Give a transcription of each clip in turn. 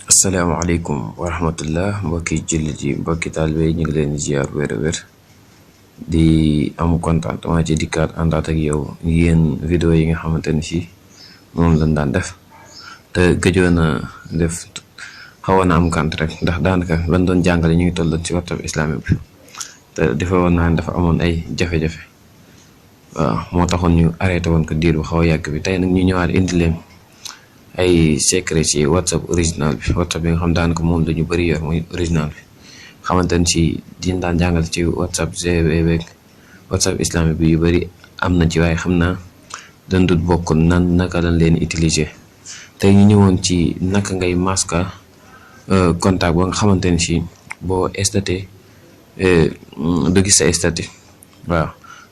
Assalamualaikum warahmatullah mbokki jullit yi mbokki taalibe yi ñu ngi leen di ziar wér di am contentement ci dikkaat àndaat ak yow yéen vidéo yi nga xamante ni si moom lañ daan def te gëjoon a def xawoon na am kant rek ndax daanaka lan doon jàngale ñu ngi tolloon ci WhatsApp islamique bi te dafa woon naa dafa amoon ay jafe-jafe waaw moo taxoon ñu arrêté woon ko diir bu xaw a yàgg bi tey nag ñu ñëwaat indi leen ay secret ci WhatsApp original bi WhatsApp bi nga xam daanaka moom dañu bëri yor mooy original bi xamante ni ci diñ daan jàngal ci WhatsApp GW beeg WhatsApp islamique bi yu bëri am na ci waaye xam naa dañ dut bokk naka lañ leen utiliser tey ñu ñëwoon ci naka ngay maska contact ba nga xamante ni si boo staté du gis sa statut waaw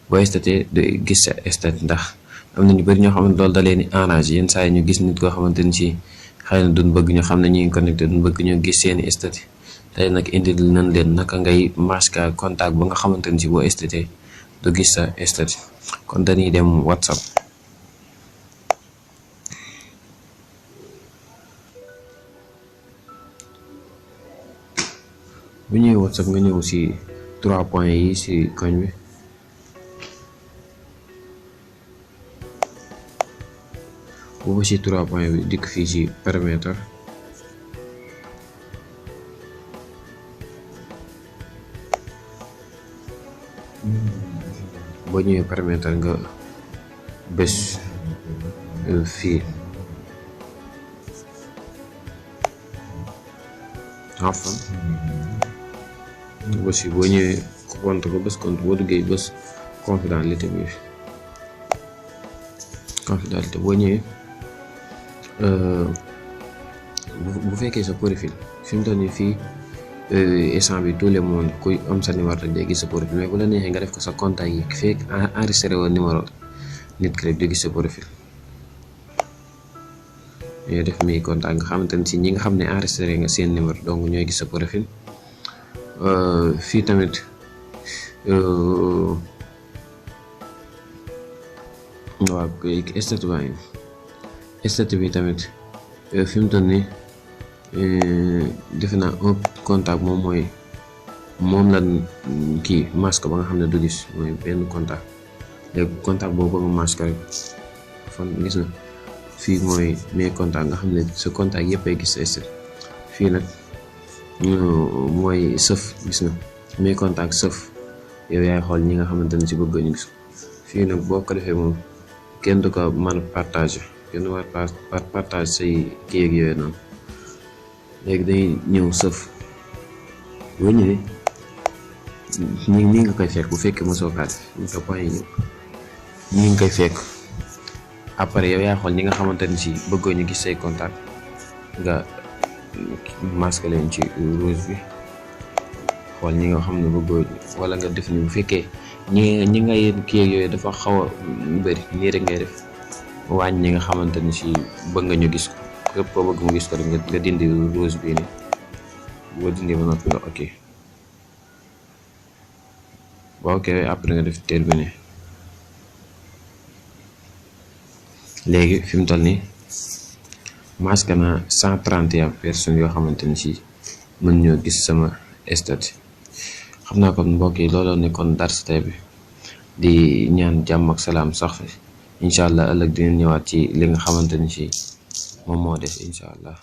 boo staté du gis sa statut ndax am na ñu bëri ñoo xam ne loolu da leen di arrangé yenn saa yi ñu gis nit koo xamante ni si xëy na duñ bëgg ñu xam ne ñu ngi connecté duñ bëgg ñu gis seeni statut tey nag indil nañ leen naka ngay masque contact ba nga xamante ni si boo staté du gis sa statut kon dañuy dem WhatsApp. bu ñëwee WhatsApp nga ñëw si 3 points yi si koñ bi. bu ci 3 points bi dikk fii ci paramètre boo ñëwee paramètre nga bés fii enfin bés yi boo ñëwee compte ko bés compte boo duggee bés confidentialité bi confidentialité boo ñëwee bu fekkee sa profil fi mu toll nii fii instant bi tout le monde kuy am sa numéro rek day gis sa profil mais bu la neexee nga def ko sa contact yi fekk enregistré woon numéro nit ki rek du gis sa profil ñooy def mi contact nga xamante ne si ñi nga xam ne enregistré nga seen numéro donc ñooy gis sa profil fii tamit waaw statut baa ngi statut bi tamit fi mu toll nii defe naa un contact moom la kii masque ba nga xam ne du gis mooy benn contact léegi contact boobu bëgg masque rek fan gis na fii mooy mes contact nga xam ne sa contact yëpp ay gis sa statut fii nag mooy sëf gis na mes contact sëf yow yaay xool ñi nga xamante ne si bëgg ñu gis fii nag boo ko defee moom kenn du ko mën a partager kenn du war partage say kii ak yooyu noonu léegi dañuy ñëw sëf boo ñëwee nii nga koy fekk bu fekkee mosoo kaa def ñu ko point yi nii nga koy fekk après yow yaa xool ñi nga xamante ni si bëggoo ñu gis say contact nga masque leen ci rouge bi xool ñi nga xam ne bëggoo wala nga def ni bu fekkee ñi nga yéen kii ak yooyu dafa xaw a bëri nii rek ngay def wàññi ñi nga xamante ni si bëgg nga ñu gis ko képp koo bëgg mu gis ko rek nga dindi rouge bii nii boo dindi ba noppi nga ok boo ok après nga def terminé léegi fi mu toll nii masque na 131 personnes yoo xamante ni si mën ñoo gis sama statut xam naa kon mbokk yi looloo nekkoon dars tey bi di ñaan jàmm ak salaam sax fi incha allah ëllëg dinañ ñëwaat ci li nga xamante ni si moom moo des incha allah.